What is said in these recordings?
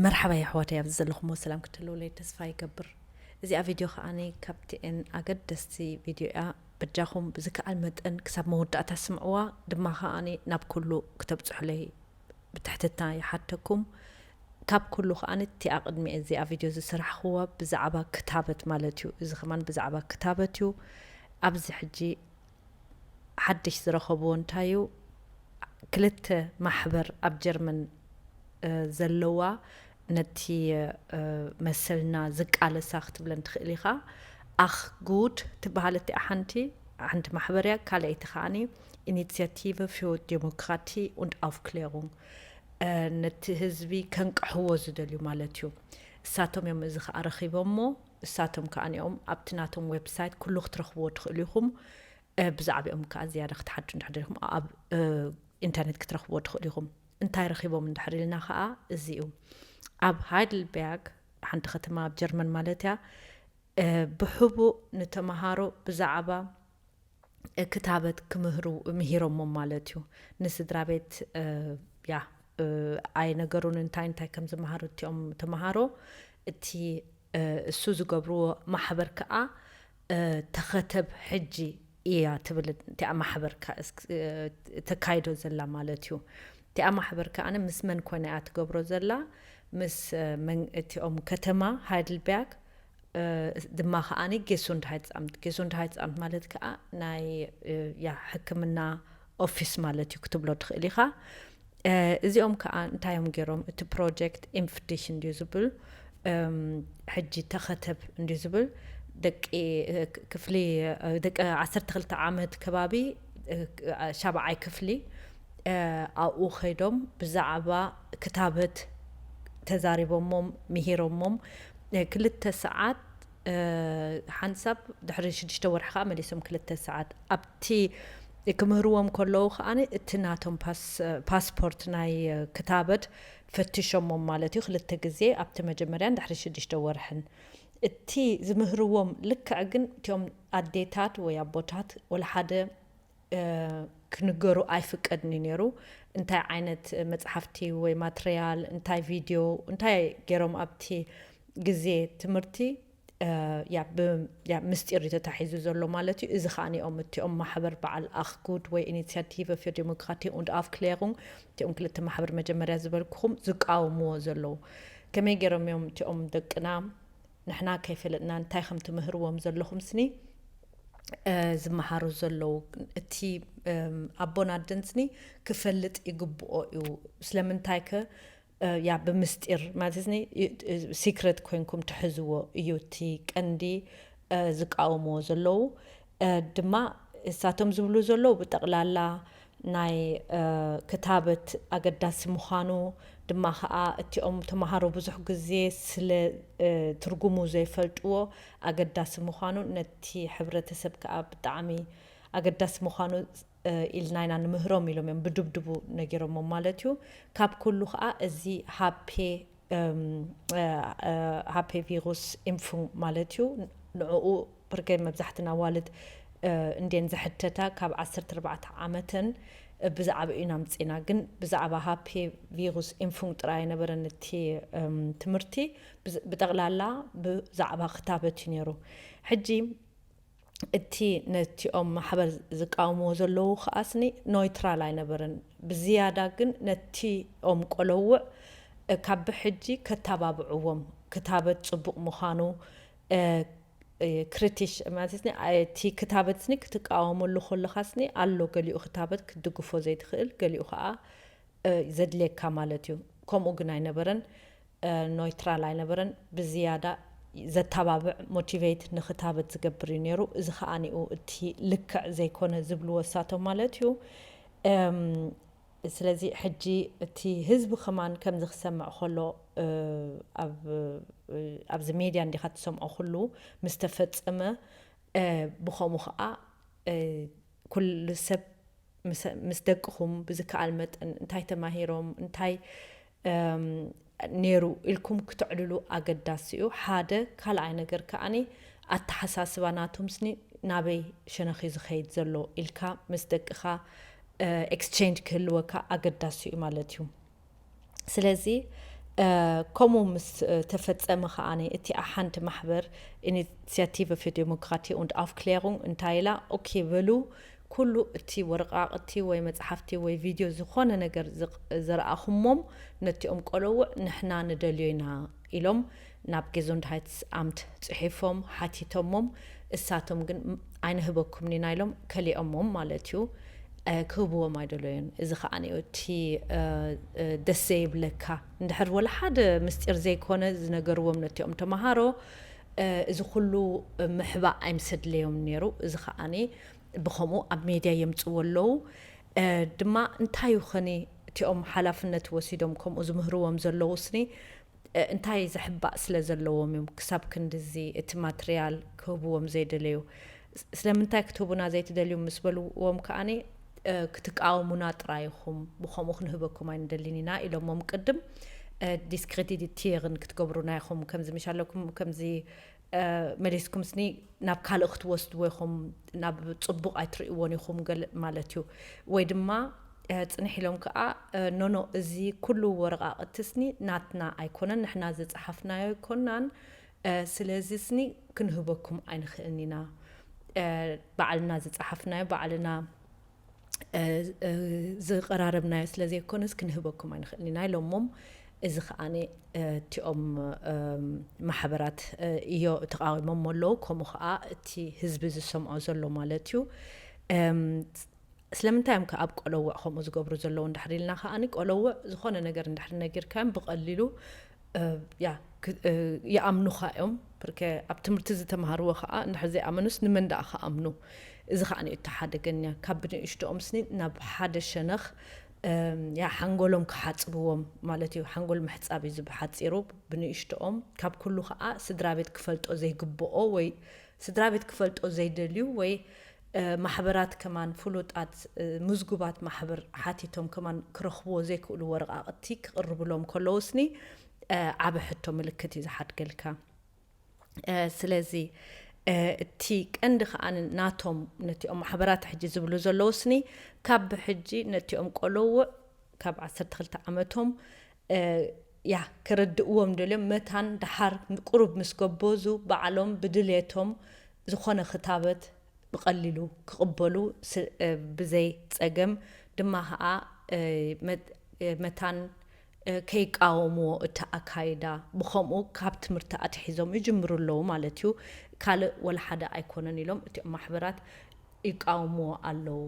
መርሓባ የሕዋተይ፣ ኣብዚ ዘለኹሞ ሰላም ክትህልውለይ ተስፋ ይገብር። እዚኣ ቪድዮ ከዓኒ ካብቲኤን ኣገደስቲ ቪድዮ እያ። በጃኹም ብዝከኣል መጠን ክሳብ መወዳእታ ስምዕዋ፣ ድማ ከዓኒ ናብ ኩሉ ክተብጽሑለይ ብትሕትታ ይሓተኩም። ካብ ኩሉ ከዓኒ እቲኣ ቅድሚ እዚኣ ቪድዮ ዝሰራሕኽዋ ብዛዕባ ክታበት ማለት እዩ። እዚ ከማን ብዛዕባ ክታበት እዩ። ኣብዚ ሕጂ ሓድሽ ዝረኸብዎ እንታይ እዩ? ክልተ ማሕበር ኣብ ጀርመን ዘለዋ ነቲ መሰልና ዝቃለሳ ክትብለን ትኽእል ኢኻ። ኣኽ ጉድ ትበሃል እቲኣ ሓንቲ ሓንቲ ማሕበር እያ። ካልኣይቲ ከዓኒ ኢኒትሲያቲቭ ፊ ዲሞክራቲ ኡንድ ኣውፍክሌሩንግ፣ ነቲ ህዝቢ ከንቅሕዎ ዝደልዩ ማለት እዩ። እሳቶም እዮም እዚ ከዓ ረኺቦሞ። እሳቶም ከዓ እኒኦም ኣብቲ ናቶም ዌብሳይት ኩሉ ክትረኽብዎ ትኽእሉ ኢኹም። ብዛዕባኦም ከዓ ዝያዳ ክትሓቱ እንድሕር ደሊኹም ኣብ ኢንተርኔት ክትረኽብዎ ትኽእሉ ኢኹም። እንታይ ረኺቦም እንድሕር ኢልና ከዓ እዚ እዩ። ኣብ ሃይድልበርግ፣ ሓንቲ ከተማ ኣብ ጀርመን ማለት እያ፣ ብሕቡእ ንተምሃሮ ብዛዕባ ክታበት ክምህሩ ምሂሮሞም ማለት እዩ። ንስድራ ቤት ያ ኣይነገሩን እንታይ እንታይ ከም ዝመሃሩ እቲኦም ተምሃሮ። እቲ እሱ ዝገብርዎ ማሕበር ከዓ ተኸተብ ሕጂ እያ ትብል እቲኣ ማሕበር ተካይዶ ዘላ ማለት እዩ። እቲኣ ማሕበር ከዓ ምስ መን ኮነ እያ ትገብሮ ዘላ? ምስ እቲኦም ከተማ ሃይድልበርግ ድማ ከዓኒ ጌሱንድሃይትሳምት። ጌሱንድሃይትሳምት ማለት ከዓ ናይ ያ ሕክምና ኦፊስ ማለት እዩ ክትብሎ ትኽእል ኢኻ። እዚኦም ከዓ እንታይ እዮም ገይሮም? እቲ ፕሮጀክት ኢምፍዲሽ እንድዩ ዝብል፣ ሕጂ ተኸተብ እንድዩ ዝብል። ደቂ ክፍሊ ደቂ ዓሰርተ ክልተ ዓመት ከባቢ፣ ሻብዓይ ክፍሊ ኣብኡ ከይዶም ብዛዕባ ክታበት ተዛሪቦሞም፣ ምሂሮሞም። ክልተ ሰዓት ሓንሳብ ድሕሪ ሽዱሽተ ወርሒ ከዓ መሊሶም ክልተ ሰዓት ኣብቲ ክምህርዎም ከለዉ ከዓኒ እቲ ናቶም ፓስፖርት ናይ ክታበት ፈትሾሞም ማለት እዩ። ክልተ ግዜ ኣብቲ መጀመርያን ድሕሪ ሽዱሽተ ወርሕን። እቲ ዝምህርዎም ልክዕ ግን እቲኦም ኣዴታት ወይ ኣቦታት ወላ ሓደ ክንገሩ ኣይፍቀድን እዩ ነይሩ። እንታይ ዓይነት መፅሓፍቲ ወይ ማትርያል፣ እንታይ ቪድዮ፣ እንታይ ገይሮም ኣብቲ ግዜ ትምህርቲ ምስጢር እዩ ተታሒዙ ዘሎ ማለት እዩ። እዚ ከዓ እኒኦም እቲኦም ማሕበር በዓል ኣኽጉድ ወይ ኢኒትሲያቲቭ ፊ ዲሞክራቲ ኡንድ ኣፍክሌሩንግ፣ እቲኦም ክልተ ማሕበር መጀመርያ ዝበልኩኹም ዝቃወምዎ ዘለዉ። ከመይ ገይሮም እዮም እቲኦም ደቅና ንሕና ከይፈለጥና እንታይ ከም ትምህርዎም ዘለኹም ስኒ ዝመሃሩ ዘለዉ? እቲ ኣቦን ኣደን ስኒ ክፈልጥ ይግብኦ እዩ። ስለምንታይ ከ ያ ብምስጢር ማለት ኒ ሲክረት ኮይንኩም ትሕዝዎ እዩ እቲ ቀንዲ ዝቃወምዎ ዘለዉ። ድማ እሳቶም ዝብሉ ዘለዉ ብጠቕላላ ናይ ክታበት ኣገዳሲ ምዃኑ፣ ድማ ኸዓ እቲኦም ተምሃሮ ብዙሕ ግዜ ስለ ትርጉሙ ዘይፈልጥዎ ኣገዳሲ ምዃኑ፣ ነቲ ሕብረተሰብ ከዓ ብጣዕሚ ኣገዳሲ ምዃኑ ኢልና ኢና ንምህሮም ኢሎም እዮም ብድብድቡ ነጊሮሞም ማለት እዩ። ካብ ኩሉ ከዓ እዚ ሃፔ ሃፔ ቪሩስ ኢምፉንግ ማለት እዩ። ንዕኡ ብርገ መብዛሕትን ኣዋልድ እንዴን ዝሕተታ ካብ ዓሰርተ ኣርባዕተ ዓመተን ብዛዕባ ኢና ምፅና። ግን ብዛዕባ ሃፔ ቪሩስ ኢምፉንግ ጥራይ ኣይነበረን እቲ ትምህርቲ፣ ብጠቕላላ ብዛዕባ ክታበት እዩ ነይሩ። ሕጂ እቲ ነቲኦም ማሕበር ዝቃወምዎ ዘለዉ ከኣስኒ ኖይትራል ኣይነበረን። ብዝያዳ ግን ነቲኦም ቆለውዕ ካብ ብሕጂ ከተባብዕዎም፣ ክታበት ጽቡቕ ምዃኑ ክሪቲሽ ማለት እቲ ክታበት ስኒ ክትቃወመሉ ከለኻ ስኒ ኣሎ ገሊኡ ክታበት ክትድግፎ ዘይትኽእል፣ ገሊኡ ከዓ ዘድልየካ ማለት እዩ። ከምኡ ግን ኣይነበረን። ኖይትራል ኣይነበረን። ብዝያዳ ዘተባብዕ፣ ሞቲቬት ንክታበት ዝገብር እዩ ነይሩ። እዚ ከዓ ኒኡ እቲ ልክዕ ዘይኮነ ዝብልዎ እሳቶም ማለት እዩ። ስለዚ ሕጂ እቲ ህዝቢ ከማን ከምዚ ክሰምዕ ከሎ ኣብዚ ሜድያ እንዲኻ ትሰምዖ ኩሉ ምስ ተፈጸመ ብኸምኡ ከዓ ኩሉ ሰብ ምስ ደቅኹም ብዝከኣል መጠን እንታይ ተማሂሮም እንታይ ነይሩ ኢልኩም ክተዕልሉ ኣገዳሲ እዩ። ሓደ ካልኣይ ነገር ከዓኒ ኣተሓሳስባ ናቶም ስኒ ናበይ ሸነኽ እዩ ዝኸይድ ዘሎ ኢልካ ምስ ደቅኻ ኤክስቼንጅ ክህልወካ ኣገዳሲ እዩ ማለት እዩ። ስለዚ ከምኡ ምስ ተፈጸመ ከኣ፣ እቲ ሓንቲ ማሕበር ኢኒሲያቲቭ ፊ ዴሞክራቲ ኡንድ ኣፍክሌሩንግ እንታይ ኢላ? ኦኬ በሉ፣ ኩሉ እቲ ወረቃቅቲ ወይ መጽሓፍቲ ወይ ቪድዮ፣ ዝኾነ ነገር ዝቕ- ዘርኣኹሞም፣ ነቲኦም ቆለውዕ ንሕና ንደልዮ ኢና ኢሎም ናብ ጌዙንድሃይትስ ኣምት ጽሒፎም ሓቲቶሞም። እሳቶም ግን ኣይንህበኩምን ኢና ኢሎም ከሊኦሞም ማለት እዩ። ክህብዎም ኣይደለዩን። እዚ ከዓ እቲ ደስ ዘይብለካ፣ እንድሕር ወላ ሓደ ምስጢር ዘይኮነ ዝነገርዎም ነቲኦም ተምሃሮ፣ እዚ ኩሉ ምሕባእ ኣይምሰድለዮም ነይሩ። እዚ ከዓ ብኸምኡ ኣብ ሜድያ የምፅዎ ኣለዉ። ድማ እንታይ ይኾኒ እቲኦም ሓላፍነት ወሲዶም ከምኡ ዝምህርዎም ዘለዉ ስኒ እንታይ ዝሕባእ ስለ ዘለዎም እዮም ክሳብ ክንድዚ እቲ ማትርያል ክህብዎም ዘይደለዩ? ስለምንታይ ክትህቡና ዘይትደልዩ ምስ በልዎም ከኣኒ ክትቃወሙና ጥራይ ኢኹም፣ ብኸምኡ ክንህበኩም ኣይንደልን ኢና ኢሎሞም። ቅድም ዲስክሬዲቲርን ክትገብሩና ኢኹም፣ ከምዚ ምሽ ኣለኩም፣ ከምዚ መሊስኩም ስኒ ናብ ካልእ ክትወስድዎ ኢኹም፣ ናብ ጽቡቕ ኣይትርእይዎን ኢኹም ገለ ማለት እዩ። ወይ ድማ ጽንሕ ኢሎም ከኣ ኖኖ፣ እዚ ኩሉ ወረቓቕቲ ስኒ ናትና ኣይኮነን፣ ንሕና ዝጸሓፍናዮ ኣይኮናን፣ ስለዚ ስኒ ክንህበኩም ኣይንኽእልን ኢና፣ ባዕልና ዝጸሓፍናዮ ባዕልና ዝቐራረብናዮ ስለ ዘይኮነስ ክንህበኩም ኣይንኽእልን ኢና ኢሎሞም። እዚ ከኣ እቲኦም ማሕበራት እዮ ተቃዊሞም ኣለዉ፣ ከምኡ ከኣ እቲ ህዝቢ ዝሰምዖ ዘሎ ማለት እዩ። ስለምንታይ እዮም ከ ኣብ ቆለውዕ ከምኡ ዝገብሩ ዘለዉ እንድሕር ኢልና ከኣ፣ ቆለውዕ ዝኾነ ነገር እንድሕር ነጊርካዮም ብቐሊሉ ያ ይኣምኑኻ እዮም። ብርከ ኣብ ትምህርቲ ዝተምሃርዎ ከኣ እንድሕር ዘይኣመኑስ ንመን ደኣ ክኣምኑ? እዚ ከኣ እቲ ሓደገኛ፣ ካብ ብንእሽቶኦም ስኒ ናብ ሓደ ሸነኽ ያ ሓንጎሎም ክሓጽብዎም ማለት እዩ። ሓንጎል ምሕጻብ እዩ ዝብሓጺሩ ብንእሽቶኦም። ካብ ኩሉ ከኣ ስድራ ቤት ክፈልጦ ዘይግብኦ ወይ ስድራ ቤት ክፈልጦ ዘይደልዩ ወይ ማሕበራት ከማን ፍሉጣት ምዝጉባት ማሕበር ሓቲቶም ከማን ክረኽብዎ ዘይክእሉ ወረቓቕቲ ክቕርብሎም ከለዉ ስኒ ዓቢ ሕቶ ምልክት እዩ ዝሓድገልካ። ስለዚ እቲ ቀንዲ ከኣ ናቶም ነቲኦም ማሕበራት ሕጂ ዝብሉ ዘለዉ ስኒ ካብ ሕጂ ነቲኦም ቆለውዕ ካብ ዓሰርተ ክልተ ዓመቶም ያ ክርድእዎም ደልዮም መታን ደሓር ቁሩብ ምስ ገበዙ ባዕሎም ብድሌቶም ዝኾነ ክታበት ብቐሊሉ ክቕበሉ ብዘይ ጸገም ድማ ኸኣ መታን ከይቃወምዎ እቲ ኣካይዳ፣ ብኸምኡ ካብ ትምህርቲ ኣትሒዞም ይጅምሩ ኣለዉ ማለት እዩ። ካልእ ወላ ሓደ ኣይኮነን ኢሎም እቲኦም ማሕበራት ይቃወምዎ ኣለዉ።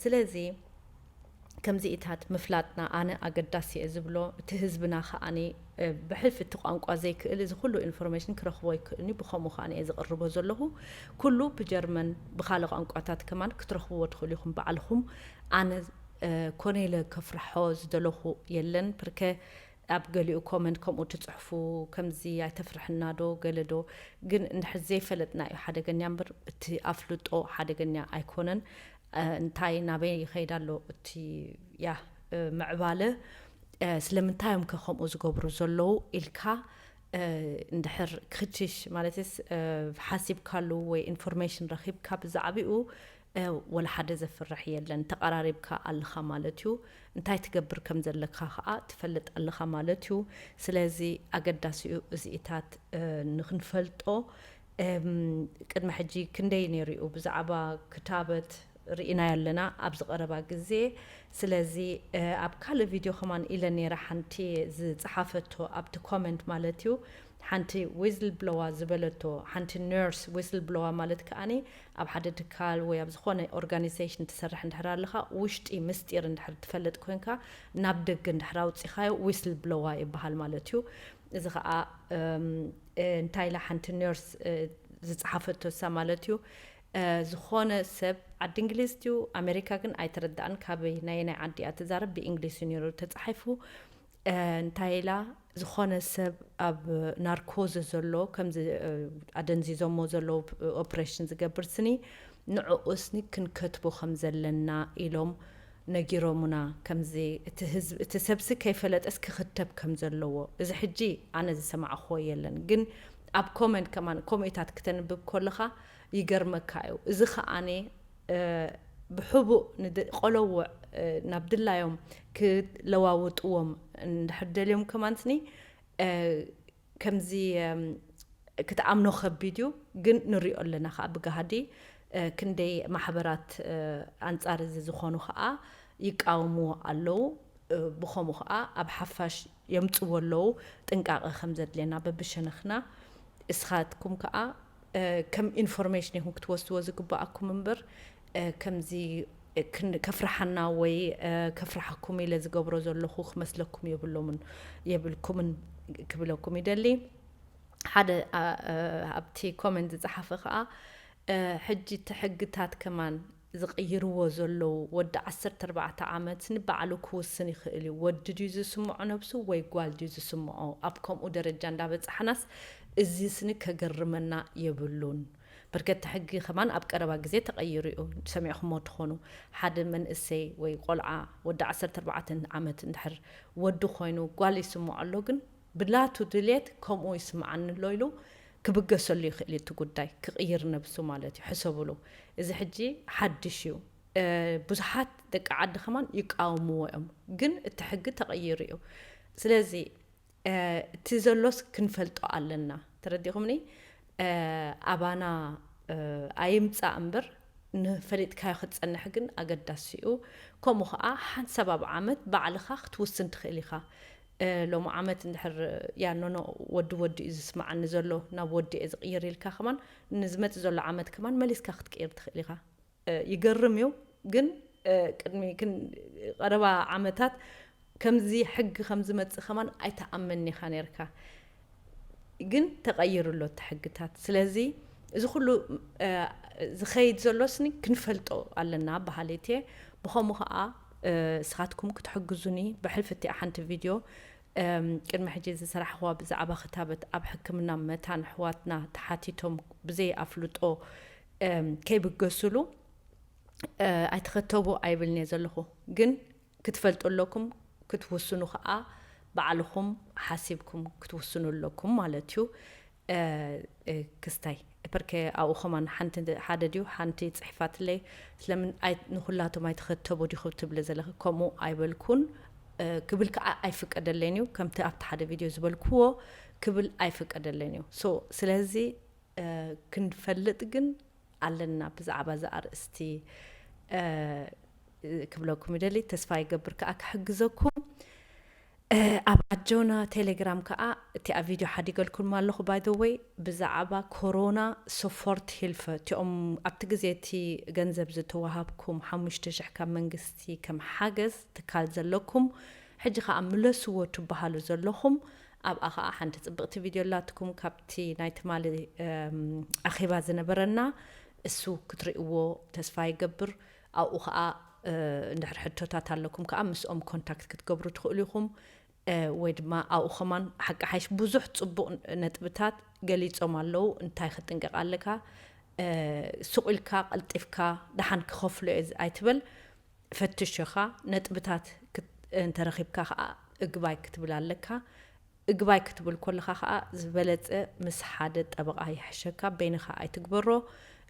ስለዚ ከምዚኢታት ምፍላጥና ኣነ ኣገዳሲ እየ ዝብሎ። እቲ ህዝብና ከኣኒ ብሕልፊ እቲ ቋንቋ ዘይክእል እዚ ኩሉ ኢንፎርሜሽን ክረኽቦ ኣይክእልኒ። ብኸምኡ ከኣኒ እየ ዝቕርቦ ዘለኹ። ኩሉ ብጀርመን ብኻልእ ቋንቋታት ከማን ክትረኽብዎ ትኽእሉ ኢኹም ባዕልኹም። ኣነ ኮነ ኢለ ከፍርሖ ዝደለኹ የለን። ብርከ ኣብ ገሊኡ ኮመንት ከምኡ ትጽሕፉ፣ ከምዚ ኣይተፍርሕና ዶ ገለ ዶ? ግን እንድሕር ዘይፈለጥና እዩ ሓደገኛ እምበር እቲ ኣፍልጦ ሓደገኛ ኣይኮነን። እንታይ ናበይ ይኸይድ ኣሎ እቲ ያ ምዕባለ? ስለምንታይ እዮም ከ ከምኡ ዝገብሩ ዘለዉ ኢልካ እንድሕር ክችሽ ማለትስ ሓሲብካሉ ወይ ኢንፎርሜሽን ረኺብካ ብዛዕባኡ ወላ ሓደ ዘፍርሕ የለን። ተቐራሪብካ ኣለኻ ማለት እዩ። እንታይ ትገብር ከም ዘለካ ከኣ ትፈልጥ ኣለኻ ማለት እዩ። ስለዚ ኣገዳሲ እዩ እዚኢታት ንኽንፈልጦ። ቅድሚ ሕጂ ክንደይ ነይሩ እዩ ብዛዕባ ክታበት ርኢናዮ ኣለና ኣብዚ ቀረባ ግዜ። ስለዚ ኣብ ካልእ ቪድዮ ከማን ኢለ ነይረ፣ ሓንቲ ዝጸሓፈቶ ኣብቲ ኮመንት ማለት እዩ። ሓንቲ ዊዝል ብሎዋ ዝበለቶ፣ ሓንቲ ነርስ ዊዝል ብሎዋ ማለት ከኣኒ ኣብ ሓደ ትካል ወይ ኣብ ዝኾነ ኦርጋኒዜሽን ትሰርሕ እንድሕር ኣለኻ፣ ውሽጢ ምስጢር እንድሕር ትፈልጥ ኮንካ ናብ ደገ እንድሕር ኣውጺኻዮ ዊዝል ብሎዋ ይበሃል ማለት እዩ። እዚ ኸኣ እንታይ ኢላ ሓንቲ ነርስ ዝጸሓፈቶ እሳ ማለት እዩ። ዝኾነ ሰብ ዓዲ እንግሊዝ እዩ፣ ኣሜሪካ ግን ኣይተረዳእን፣ ካበይ ናይ ናይ ዓዲ እያ ትዛረብ፣ ብእንግሊዝ እዩ ነይሩ ተጻሒፉ። እንታይ ኢላ፣ ዝኾነ ሰብ ኣብ ናርኮዘ ዘሎ፣ ከምዚ ኣደንዚዞሞ ዘለዉ ኦፕሬሽን ዝገብር ስኒ፣ ንዕኡ ስኒ ክንከትቦ ከም ዘለና ኢሎም ነጊሮሙና። ከምዚ እቲ ህዝብ እቲ ሰብሲ ከይፈለጠስ ክኽተብ ከም ዘለዎ፣ እዚ ሕጂ ኣነ ዝሰማዕኽዎ የለን፣ ግን ኣብ ኮመንት ከማን ከምኡታት ክተንብብ ከለኻ ይገርመካ እዩ። እዚ ከኣኔ ብሕቡእ ቆለውዕ ናብ ድላዮም ክለዋውጥዎም እንድሕር ደልዮም ከማንስኒ ከምዚ ክትኣምኖ ከቢድ እዩ። ግን ንሪኦ ኣለና ከዓ ብጋህዲ ክንደይ ማሕበራት ኣንፃር እዚ ዝኾኑ ከዓ ይቃወምዎ ኣለዉ። ብኸምኡ ከዓ ኣብ ሓፋሽ የምፅዎ ኣለዉ። ጥንቃቐ ከም ዘድልየና በብሸነኽና እስኻትኩም ከዓ ከም ኢንፎርሜሽን ኢኹም ክትወስድዎ ዝግባኣኩም እምበር ከምዚ ከፍርሓና ወይ ከፍርሓኩም ኢለ ዝገብሮ ዘለኹ ክመስለኩም የብሎምን የብልኩምን ክብለኩም ይደሊ። ሓደ ኣብቲ ኮመንት ዝፀሓፈ ከዓ ሕጂ እቲ ሕግታት ከማን ዝቕይርዎ ዘለዉ ወዲ ዓሰርተ ኣርባዕተ ዓመት ንባዕሉ ክውስን ይኽእል እዩ። ወዲ ድዩ ዝስምዖ ነብሱ ወይ ጓል ድዩ ዝስምዖ? ኣብ ከምኡ ደረጃ እንዳበጻሕናስ እዚ ስኒ ከገርመና የብሉን። በርከቲ ሕጊ ከማን ኣብ ቀረባ ግዜ ተቐይሩ እዩ። ሰሚዕኹሞ ትኾኑ። ሓደ መንእሰይ ወይ ቆልዓ ወዲ ዓሰርተ ኣርባዕተ ዓመት እንድሕር ወዲ ኮይኑ ጓል ይስምዖ ኣሎ፣ ግን ብላቱ ድሌት ከምኡ ይስምዓኒ ኣሎ ኢሉ ክብገሰሉ ይኽእል እዩ። እቲ ጉዳይ ክቕይር ነብሱ ማለት እዩ። ሕሰብሉ። እዚ ሕጂ ሓድሽ እዩ። ብዙሓት ደቂ ዓዲ ከማን ይቃወምዎ እዮም፣ ግን እቲ ሕጊ ተቐይሩ እዩ። ስለዚ እቲ ዘሎስ ክንፈልጦ ኣለና። ተረዲኹምኒ? ኣባና ኣይምፃእ እምበር ንፈሊጥካዮ ክትፀንሕ ግን ኣገዳሲ እዩ። ከምኡ ከዓ ሓንሳብ ኣብ ዓመት ባዕልኻ ክትውስን ትኽእል ኢኻ። ሎሚ ዓመት እንድሕር ያኖኖ ወዲ ወዲ እዩ ዝስማዓኒ ዘሎ፣ ናብ ወዲ እየ ዝቕይር ኢልካ ከማን ንዝመፅእ ዘሎ ዓመት ከማን መሊስካ ክትቅይር ትኽእል ኢኻ። ይገርም እዩ። ግን ቅድሚ ቀረባ ዓመታት ከምዚ ሕጊ ከም ዝመፅእ ከማን ኣይተኣመን ኢኻ ነርካ። ግን ተቐይሩ ኣሎ እቲ ሕግታት። ስለዚ እዚ ኩሉ ዝኸይድ ዘሎ ስኒ ክንፈልጦ ኣለና በሃሊት እየ። ብኸምኡ ከዓ እስኻትኩም ክትሕግዙኒ ብሕልፊ እቲኣ ሓንቲ ቪድዮ ቅድሚ ሕጂ ዝሰራሕኽዋ ብዛዕባ ክታበት ኣብ ሕክምና መታን ኣሕዋትና ተሓቲቶም ብዘይ ኣፍልጦ ከይብገስሉ ኣይትኸተቡ ኣይብልን እየ ዘለኹ። ግን ክትፈልጡ ኣለኩም፣ ክትውስኑ ከዓ ባዕልኹም ሓሲብኩም ክትውስኑ ኣለኩም ማለት እዩ። ክስታይ ፐርከ ኣብኡ ከማን ሓንቲ ሓደ ድዩ ሓንቲ ፅሒፋትለይ ስለምን ንኩላቶም ኣይትኸተቡ ዲኹም ትብሊ ዘለኺ? ከምኡ ኣይበልኩን። ክብል ከዓ ኣይፍቀደለይን እዩ። ከምቲ ኣብቲ ሓደ ቪድዮ ዝበልክዎ ክብል ኣይፍቀደለይን እዩ። ሶ ስለዚ ክንፈልጥ ግን ኣለና ብዛዕባ እዚ ኣርእስቲ ክብለኩም ይደሊ። ተስፋ ይገብር ከዓ ክሕግዘኩም። ኣብ ኣጆና ቴሌግራም ከዓ እቲኣ ቪድዮ ሓዲገልኩም ኣለኹ። ባይ ዘ ወይ ብዛዕባ ኮሮና ሶፎርት ሂልፈ እቲኦም ኣብቲ ግዜ እቲ ገንዘብ ዝተዋሃብኩም ሓሙሽተ ሽሕ ካብ መንግስቲ ከም ሓገዝ ትካል ዘለኩም ሕጂ ከዓ ምለስዎ ትበሃሉ ዘለኹም ኣብኣ ከዓ ሓንቲ ፅብቕቲ ቪድዮ ኣላትኩም ካብቲ ናይ ትማሊ ኣኼባ ዝነበረና እሱ ክትርእዎ ተስፋ ይገብር። ኣብኡ ከዓ እንድሕር ሕቶታት ኣለኩም ከዓ ምስኦም ኮንታክት ክትገብሩ ትኽእሉ ኢኹም። ወይ ድማ ኣብኡ ከማን ሓቂ ሓይሽ ብዙሕ ፅቡቕ ነጥብታት ገሊፆም ኣለዉ። እንታይ ክጥንቀቕ ኣለካ? ሱቕ ኢልካ ቀልጢፍካ ደሓን ክኸፍሎ እየ ኣይትበል። ፈትሽ ኢኻ። ነጥብታት እንተረኺብካ ከዓ እግባይ ክትብል ኣለካ። እግባይ ክትብል ከለኻ ከዓ ዝበለፀ ምስ ሓደ ጠበቓ ይሕሸካ። በይንኻ ኣይትግበሮ።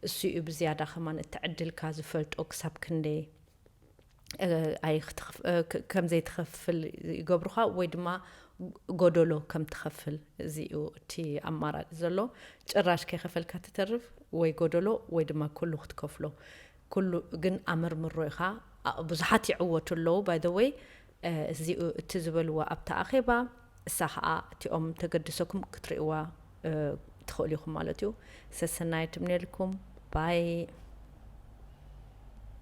እሱ እዩ ብዝያዳ ከማን እቲ ዕድልካ ዝፈልጦ ክሳብ ክንደይ ከምዘይትኸፍል ይገብሩኻ ወይ ድማ ጎደሎ ከም ትኸፍል። እዚ እዩ እቲ ኣማራጭ ዘሎ። ጭራሽ ከይኸፈልካ ትተርፍ ወይ ጎደሎ ወይ ድማ ኩሉ ክትከፍሎ። ኩሉ ግን ኣመርምሮ ኢኻ። ብዙሓት ይዕወቱ ኣለዉ። ባይ ዘ ወይ እዚኡ እቲ ዝበልዋ ኣብታ ኣኼባ እሳ ከዓ እቲኦም ተገድሰኩም ክትርእዋ ትኽእሉ ኢኹም ማለት እዩ። ሰሰናይ ትምነልኩም። ባይ።